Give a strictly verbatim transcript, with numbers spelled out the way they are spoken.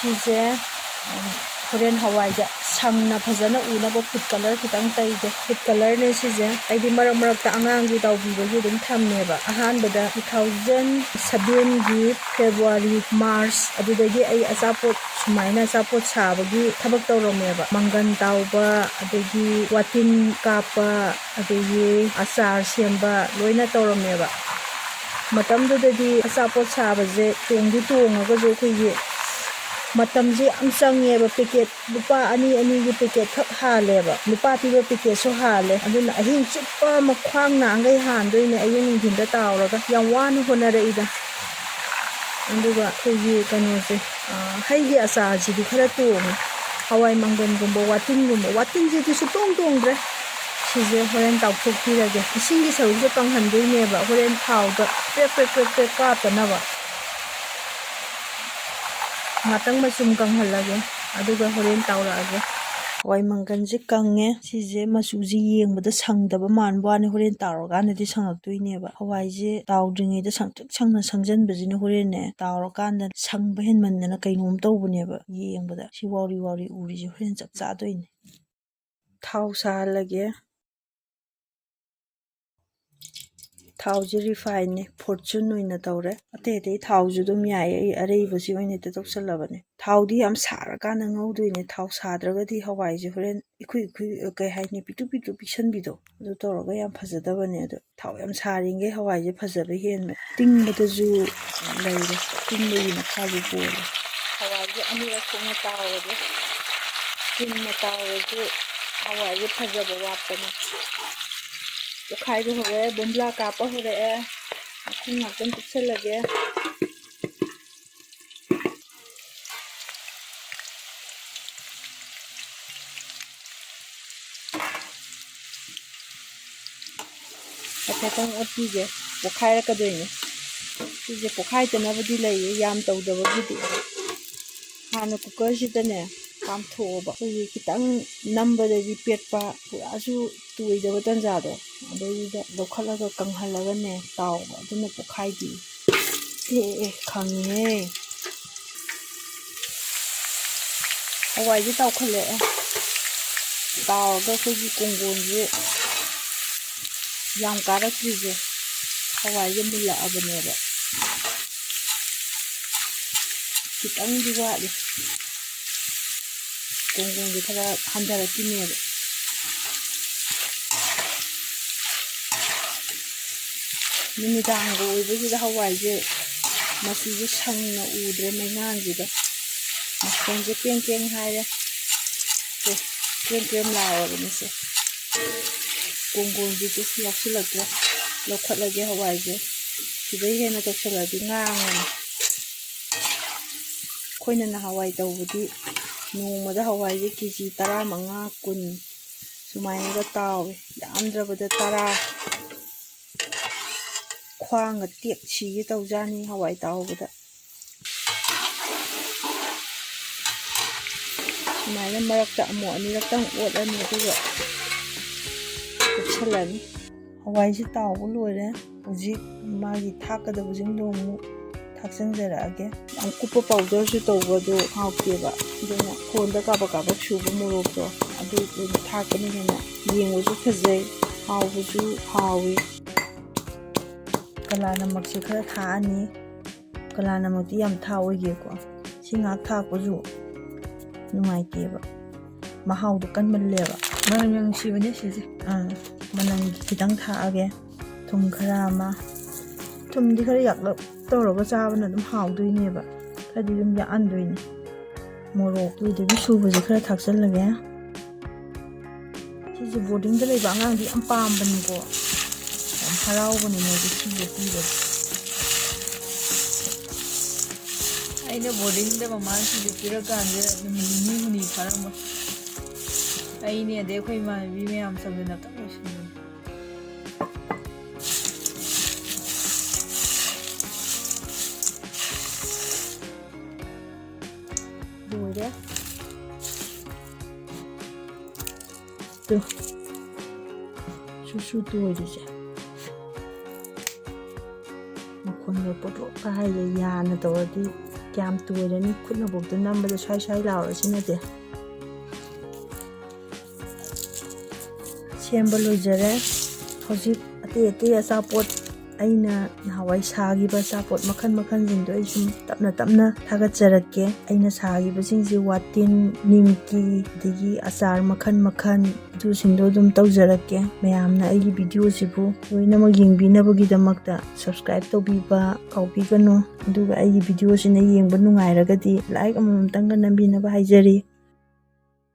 ꯁꯤꯁꯦ ꯍꯣꯔꯦꯟ ꯍꯋꯥꯏꯗ ꯁꯪꯅ ꯐꯖꯅ ꯎꯅꯕ ꯐꯨꯗ ꯀꯂꯔ ꯈꯤꯇꯪ ꯇꯩꯒꯦ꯫ ꯐꯨꯗ ꯀꯂꯔꯅꯦ ꯁꯤꯁꯦ꯫ ꯑꯩꯗꯤ ꯃꯔꯛ ꯃꯔꯛꯇ ꯑꯉꯥꯡꯒꯤ ꯇꯥꯎꯕꯤꯕꯒꯤ ꯑꯗꯨꯝ ꯊꯝꯃꯦꯕ꯫ ꯑꯍꯥꯟꯕꯗ two thousand sevenꯒꯤ February, March ꯑꯗꯨꯗꯒꯤ ꯑꯩ ꯑꯆꯥꯄꯣꯠ, ꯁꯨꯃꯥꯏꯅ ꯑꯆꯥꯄꯣꯠ ꯁꯥꯕꯒꯤ ꯊꯕꯛ ꯇꯧꯔꯝꯃꯦꯕ꯫ ꯃꯪꯒꯟ ꯇꯥꯎꯕ, ꯑꯗꯒꯤ ꯋꯥꯇꯤꯟ ꯀꯥꯞꯄ, ꯑꯗꯒꯤ ꯑꯆꯥꯔ ꯁꯦꯝꯕ ꯂꯣꯏꯅ ꯇꯧꯔꯝꯃꯦꯕ꯫ ꯃꯇꯝꯗꯨꯗꯗꯤ ꯑꯆꯥꯄꯣꯠ ꯁꯥꯕꯁꯦ ꯇꯣꯡꯗꯤ ꯇꯣꯡꯉꯒꯁꯨ ꯑꯩꯈꯣꯏꯒꯤ ꯃꯇꯝꯁꯦ ꯌꯥꯝ ꯆꯪꯉꯦꯕ꯫ ꯄꯦꯀꯦꯠ ꯂꯨꯄꯥ ꯑꯅꯤ ꯑꯅꯤꯒꯤ ꯄꯦꯀꯦꯠ ꯈꯛ ꯍꯥꯜꯂꯦꯕ, ꯂꯨꯄꯥ ꯄꯤꯕ ꯄꯦꯀꯦꯠꯁꯨ ꯍꯥꯜꯂꯦ꯫ ꯑꯗꯨꯅ ꯑꯍꯤꯡ ꯆꯨꯞꯄ ꯑꯃ ꯈ꯭ꯋꯥꯡ ꯅꯥꯉꯩ ꯍꯥꯟꯗꯣꯏꯅꯦ, ꯑꯌꯨꯛ ꯅꯨꯡꯊꯤꯟꯗ ꯇꯥꯎꯔꯒ꯫ ꯌꯥꯝ ꯋꯥꯅ ꯍꯣꯠꯅꯔꯛꯏꯗ꯫ ꯑꯗꯨꯒ ꯑꯩꯈꯣꯏꯒꯤ ꯀꯩꯅꯣꯁꯦ, ꯍꯩꯒꯤ ꯑꯆꯥꯔꯁꯤꯗꯤ ꯈꯔ ꯇꯣꯡꯉꯦ꯫ ꯍꯋꯥꯏ ꯃꯪꯒꯟꯒꯨꯝꯕ, ꯋꯥꯇꯤꯟꯒꯨꯝꯕ, ꯋꯥꯇꯤꯟꯁꯤꯗꯤ ꯁꯨꯡꯇꯣꯡ ꯇꯣꯡꯗ꯭ꯔꯦ꯫ ꯁꯤꯁꯦ ꯍꯣꯔꯦꯟ ꯇꯥꯎꯊꯣꯛꯄꯤꯔꯒꯦ꯫ ꯏꯁꯤꯡꯒꯤ ꯁꯔꯨꯛꯁꯦ ꯀꯪꯍꯟꯗꯣꯏꯅꯦꯕ, ꯍꯣꯔꯦꯟ ꯊꯥꯎꯗ ꯄ꯭ꯔꯦꯛ ꯄ꯭ꯔꯦꯛ ꯄ꯭ꯔꯦꯛ ꯄ꯭ꯔꯦꯛ ꯀꯥꯞꯇꯅꯕ꯫ ꯉꯥꯛꯇꯪ ꯃꯆꯨꯝ ꯀꯪꯍꯜꯂꯒꯦ, ꯑꯗꯨꯒ ꯍꯣꯔꯦꯟ ꯇꯥꯎꯔꯛꯑꯒꯦ꯫ ꯍꯋꯥꯏ ꯃꯪꯒꯟꯁꯦ ꯀꯪꯉꯦ꯫ ꯁꯤꯁꯦ ꯃꯆꯨꯁꯦ ꯌꯦꯡꯕꯗ ꯁꯪꯗꯕ ꯃꯥꯟꯕ ꯋꯥꯅꯤ, ꯍꯣꯔꯦꯟ ꯇꯥꯎꯔꯀꯥꯟꯗꯗꯤ ꯁꯪꯉꯛꯇꯣꯏꯅꯦꯕ꯫ ꯍꯋꯥꯏꯁꯦ ꯇꯥꯎꯗ꯭ꯔꯤꯉꯩꯗ ꯁꯪꯇ꯭ꯔꯤꯛ ꯁꯪꯅ ꯁꯪꯖꯟꯕꯁꯤꯅ ꯍꯣꯔꯦꯟꯅꯦ ꯇꯥꯎꯔꯀꯥꯟꯗ ꯁꯪꯕ ꯍꯦꯟꯃꯟꯗꯅ ꯀꯩꯅꯣꯝ ꯇꯧꯕꯅꯦꯕ꯫ ꯌꯦꯡꯕꯗ ꯁꯤ ꯋꯥꯎꯔꯤ ꯋꯥꯎꯔꯤ ꯎꯔꯤꯁꯦ ꯍꯣꯔꯦꯟ ꯆꯞ ꯆꯥꯗꯣꯏꯅꯦ꯫ ꯊꯥꯎ ꯁꯥꯍꯜꯂꯒꯦ꯫ ꯊꯥꯎꯁꯦ refineꯅꯦ, Fortune ꯑꯣꯏꯅ ꯇꯧꯔꯦ꯫ ꯑꯇꯩ ꯑꯇꯩ ꯊꯥꯎꯁꯨ ꯑꯗꯨꯝ ꯌꯥꯏ, ꯑꯩ ꯑꯔꯩꯕꯁꯤ ꯑꯣꯏꯅ ꯍꯦꯛꯇ ꯇꯧꯁꯜꯂꯕꯅꯦ꯫ ꯊꯥꯎꯗꯤ ꯌꯥꯝ ꯁꯥꯔꯀꯥꯟꯗ ꯉꯧꯗꯣꯏꯅꯦ꯫ ꯊꯥꯎ ꯁꯥꯗ꯭ꯔꯒꯗꯤ ꯍꯋꯥꯏꯁꯦ ꯍꯣꯔꯦꯟ ꯏꯈꯨꯏ ꯏꯈꯨꯏ, ꯀꯩ ꯍꯥꯏꯅꯤ, ꯄꯤꯛꯇ꯭ꯔꯨ ꯄꯤꯛꯇ꯭ꯔꯨ ꯄꯤꯛꯁꯟꯕꯤꯗꯣ, ꯑꯗꯨ ꯇꯧꯔꯒ ꯌꯥꯝ ꯐꯖꯗꯕꯅꯦ꯫ ꯑꯗꯣ ꯊꯥꯎ ꯌꯥꯝ ꯁꯥꯔꯤꯉꯩ ꯍꯋꯥꯏꯁꯦ ꯐꯖꯕ ꯍꯦꯟꯕ꯫ ꯇꯤꯡꯕꯗꯁꯨ ꯂꯩꯔꯦ, ꯇꯤꯡꯕꯒꯤ ꯃꯈꯥꯁꯨ ꯄꯣꯜꯂꯦ꯫ ꯍꯋꯥꯏꯁꯦ ꯑꯅꯤꯔꯛ ꯊꯣꯛꯅ ꯇꯥꯎꯔꯒꯦ꯫ ꯆꯨꯝꯅ ꯇꯥꯎꯔꯁꯨ ꯍꯋꯥꯏꯁꯦ ꯐꯖꯕ ꯋꯥꯠꯄꯅꯦ꯫ ꯄꯣꯛꯈꯥꯏꯕ ꯍꯧꯔꯛꯑꯦ, ꯕꯣꯝꯕꯨꯂꯥ ꯀꯥꯞꯄ ꯍꯧꯔꯛꯑꯦ꯫ ꯃꯈꯨꯝ ꯉꯥꯛꯇꯪ ꯀꯨꯞꯁꯜꯂꯒꯦ꯫ ꯍꯥꯏꯐꯦꯠꯇꯪ ꯑꯣꯠꯄꯤꯒꯦ, ꯄꯣꯛꯈꯥꯏꯔꯛꯀꯗꯣꯏꯅꯦ꯫ ꯁꯤꯁꯦ ꯄꯣꯛꯈꯥꯏꯗꯅꯕꯗꯤ ꯂꯩꯌꯦ, ꯌꯥꯝ ꯇꯧꯗꯕꯒꯤꯗꯤ꯫ ꯍꯥꯟꯅ cookerꯁꯤꯗꯅꯦ ꯀꯥꯝꯊꯣꯛꯑꯣꯕ꯫ ꯑꯩꯈꯣꯏꯒꯤ ꯈꯤꯇꯪ ꯅꯝꯕꯗꯒꯤ ꯄꯦꯠꯄ ꯄꯨꯔꯥꯁꯨ ꯇꯣꯏꯗꯕ ꯇꯟꯖꯥꯗꯣ, ꯑꯗꯩꯗꯨꯗ ꯂꯧꯈꯠꯂꯒ ꯀꯪꯍꯜꯂꯒꯅꯦ ꯇꯥꯎꯕ, ꯑꯗꯨꯅ ꯄꯣꯛꯈꯥꯏꯗꯦ꯫ ꯑꯦ, ꯑꯦ, ꯑꯦ, ꯈꯪꯉꯤꯍꯦ꯫ ꯍꯋꯥꯏꯁꯦ ꯇꯥꯎꯈꯠꯂꯛꯑꯦ꯫ ꯇꯥꯎꯔꯒ ꯑꯩꯈꯣꯏꯒꯤ ꯀꯣꯡꯒꯣꯟꯁꯦ ꯌꯥꯝ ꯀꯥꯔꯛꯇ꯭ꯔꯤꯁꯦ ꯍꯋꯥꯏꯁꯦ ꯃꯨꯜꯂꯛꯑꯕꯅꯦꯕ꯫ ꯈꯤꯇꯪꯗꯤ ꯋꯥꯠꯂꯤ꯫ ꯀꯣꯡꯒꯣꯟꯁꯦ ꯈꯔ ꯍꯟꯊꯔꯛꯈꯤꯅꯦꯕ꯫ ꯅꯨꯃꯤꯗꯥꯡꯒ ꯑꯣꯏꯕꯁꯤꯗ ꯍꯋꯥꯏꯁꯦ ꯃꯆꯨꯁꯦ ꯁꯪꯅ ꯎꯗ꯭ꯔꯦ ꯃꯩꯉꯥꯟꯁꯤꯗ꯫ ꯃꯈꯣꯟꯁꯦ ꯀꯦꯡ ꯀꯦꯡ ꯍꯥꯏꯔꯦ꯫ ꯁꯦ, ꯀꯦꯝ ꯀꯦꯝ ꯂꯥꯎꯔꯕꯅꯤ ꯁꯦ꯫ ꯀꯣꯡꯒꯣꯟꯁꯤꯗꯤ ꯌꯥꯎꯁꯤꯜꯂꯛꯇ꯭ꯔꯦ꯫ ꯂꯧꯈꯠꯂꯒꯦ ꯍꯋꯥꯏꯁꯦ꯫ ꯁꯤꯗꯩ ꯍꯦꯟꯅ ꯇꯧꯁꯜꯂꯛꯑꯗꯤ ꯉꯥꯡꯉꯅꯤ꯫ ꯑꯩꯈꯣꯏꯅ ꯅꯍꯥꯟꯋꯥꯏ ꯇꯧꯕꯗꯤ ꯅꯣꯡꯃꯗ ꯍꯋꯥꯏꯁꯦ ꯀꯦ ꯖꯤ ꯇꯔꯥꯃꯉꯥ, ꯀꯨꯟ ꯁꯨꯃꯥꯏꯅꯒ ꯇꯥꯎꯋꯦ꯫ ꯌꯥꯝꯗ꯭ꯔꯕꯗ ꯇꯔꯥ꯫ ꯈ꯭ꯋꯥꯡꯒ ꯇꯦꯛ ꯁꯤꯒꯦ ꯇꯧꯖꯥꯅꯤ ꯍꯋꯥꯏ ꯇꯥꯎꯕꯗ꯫ ꯁꯨꯃꯥꯏꯅ ꯃꯔꯛꯇ ꯑꯃꯨꯛ ꯑꯅꯤꯔꯛꯇꯪ ꯑꯣꯠꯂꯅꯤ, ꯑꯗꯨꯒ ꯀꯨꯞꯁꯜꯂꯅꯤ꯫ ꯍꯋꯥꯏꯁꯦ ꯇꯥꯎꯕ ꯂꯣꯏꯔꯦ꯫ ꯍꯧꯖꯤꯛ ꯃꯥꯒꯤ ꯊꯥꯛꯀꯗꯕꯁꯤꯡꯗꯣ ꯑꯃꯨꯛ ꯊꯥꯛꯆꯟꯖꯔꯛꯑꯒꯦ꯫ ꯌꯥꯝ ꯀꯨꯞꯄ ꯄꯥꯎꯗꯔꯁꯨ ꯇꯧꯕꯗꯣ ꯍꯥꯎꯇꯦꯕ, ꯑꯗꯨꯅ ꯐꯣꯟꯗ ꯀꯥꯕꯛ ꯀꯥꯕꯛ ꯁꯨꯕ ꯃꯣꯔꯣꯛꯇꯣ ꯑꯗꯨ ꯑꯣꯏꯅ ꯊꯥꯛꯄꯅ ꯍꯦꯟꯅ ꯌꯦꯡꯕꯁꯨ ꯐꯖꯩ, ꯍꯥꯎꯕꯁꯨ ꯍꯥꯎꯋꯤ꯫ ꯀꯂꯥ ꯅꯃꯛꯁꯦ ꯈꯔ ꯊꯥꯛꯑꯅꯤ꯫ ꯀꯂꯥ ꯅꯃꯛꯇꯤ ꯌꯥꯝ ꯊꯥꯛꯑꯣꯏꯒꯦꯀꯣ꯫ ꯁꯤ ꯉꯥꯛ ꯊꯥꯛꯄꯁꯨ ꯅꯨꯡꯉꯥꯏꯇꯦꯕ꯫ ꯃꯍꯥꯎꯗꯣ ꯀꯟꯃꯜꯂꯦꯕ꯫ ꯃꯅꯝ ꯌꯥꯝ ꯅꯨꯡꯁꯤꯕꯅꯦ ꯁꯤꯁꯦ꯫ ꯑꯥ, ꯃꯅꯝꯒꯤ ꯈꯤꯇꯪ ꯊꯥꯛꯑꯒꯦ꯫ ꯊꯨꯝ ꯈꯔ ꯑꯃ꯫ ꯊꯨꯝꯗꯤ ꯈꯔ ꯌꯥꯛꯂꯞ ꯇꯧꯔꯒ ꯆꯥꯕꯅ ꯑꯗꯨꯝ ꯍꯥꯎꯗꯣꯏꯅꯦꯕ꯫ ꯈꯔꯗꯤ ꯑꯗꯨꯝ ꯌꯥꯛꯍꯟꯗꯣꯏꯅꯦ꯫ ꯃꯣꯔꯣꯛ ꯀꯨꯏꯗꯕꯤ ꯁꯨꯕꯁꯦ ꯈꯔ ꯊꯥꯛꯆꯜꯂꯒꯦ꯫ ꯁꯤꯁꯦ ꯕꯣꯔꯗꯤꯡꯗ ꯂꯩꯕ ꯑꯉꯥꯡꯗꯤ ꯌꯥꯝ ꯄꯥꯝꯕꯅꯤꯀꯣ꯫ ꯌꯥꯝ ꯍꯔꯥꯎꯕꯅꯦ ꯃꯣꯏꯗꯤ ꯁꯤꯁꯦ ꯄꯤꯕꯗ꯫ ꯑꯩꯅ ꯕꯣꯔꯗꯤꯡꯗ ꯃꯃꯥꯅ ꯁꯤꯁꯦ ꯄꯤꯔꯀꯥꯟꯗ ꯅꯨꯃꯤꯠ ꯅꯤꯅꯤ ꯍꯨꯝꯅꯤ ꯐꯥꯔꯝꯃꯣꯏ꯫ ꯑꯩꯅꯦ ꯑꯗꯩ ꯑꯩꯈꯣꯏ ꯏꯃꯥꯟꯅꯕꯤ ꯃꯌꯥꯝ ꯇꯧꯗꯅ ꯀꯟꯅ ꯂꯣꯏꯁꯤꯟꯕꯅꯤ꯫ ꯂꯣꯏꯔꯦ꯫ ꯇꯨ꯫ ꯁꯨ ꯁꯨ ꯇꯣꯏꯔꯤꯁꯦ꯫ ꯃꯈꯣꯟꯒ ꯄꯣꯠꯂꯣꯛꯀ ꯍꯥꯏꯁꯦ ꯌꯥꯅ ꯇꯧꯔꯗꯤ ꯀꯌꯥꯝ ꯇꯣꯏꯔꯅꯤ, ꯈꯨꯠꯅꯐꯥꯎꯗ ꯅꯝꯕꯗ ꯁ꯭ꯋꯥꯏ ꯁ꯭ꯋꯥꯏ ꯂꯥꯎꯔꯁꯤꯅꯗꯤ꯫ ꯁꯦꯝꯕ ꯂꯣꯏꯖꯔꯦ꯫ ꯍꯧꯖꯤꯛ ꯑꯇꯩ ꯑꯇꯩ ꯑꯆꯥꯄꯣꯠ, ꯑꯩꯅ ꯅꯍꯥꯟꯋꯥꯏ ꯁꯥꯈꯤꯕ ꯑꯆꯥꯄꯣꯠ ꯃꯈꯜ ꯃꯈꯜꯁꯤꯡꯗꯣ ꯑꯩ ꯁꯨꯝ ꯇꯞꯅ ꯇꯞꯅ ꯊꯥꯒꯠꯆꯔꯛꯀꯦ꯫ ꯑꯩꯅ ꯁꯥꯈꯤꯕꯁꯤꯡꯁꯦ ꯋꯥꯇꯤꯟ, ꯅꯤꯝꯀꯤ, ꯑꯗꯒꯤ ꯑꯆꯥꯔ ꯃꯈꯜ ꯃꯈꯜ, ꯑꯗꯨꯁꯤꯡꯗꯣ ꯑꯗꯨꯝ ꯇꯧꯖꯔꯛꯀꯦ꯫ ꯃꯌꯥꯝꯅ ꯑꯩꯒꯤ ꯚꯤꯗꯤꯑꯣꯁꯤꯕꯨ ꯂꯣꯏꯅꯃꯛ ꯌꯦꯡꯕꯤꯅꯕꯒꯤꯗꯃꯛꯇ subscribe ꯇꯧꯕꯤꯕ ꯀꯥꯎꯕꯤꯒꯅꯨ꯫ ꯑꯗꯨꯒ ꯑꯩꯒꯤ ꯚꯤꯗꯤꯑꯣꯁꯤꯅ ꯌꯦꯡꯕ ꯅꯨꯡꯉꯥꯏꯔꯒꯗꯤ like ꯑꯃꯃꯝꯇꯪꯒ ꯅꯝꯕꯤꯅꯕ ꯍꯥꯏꯖꯔꯤ꯫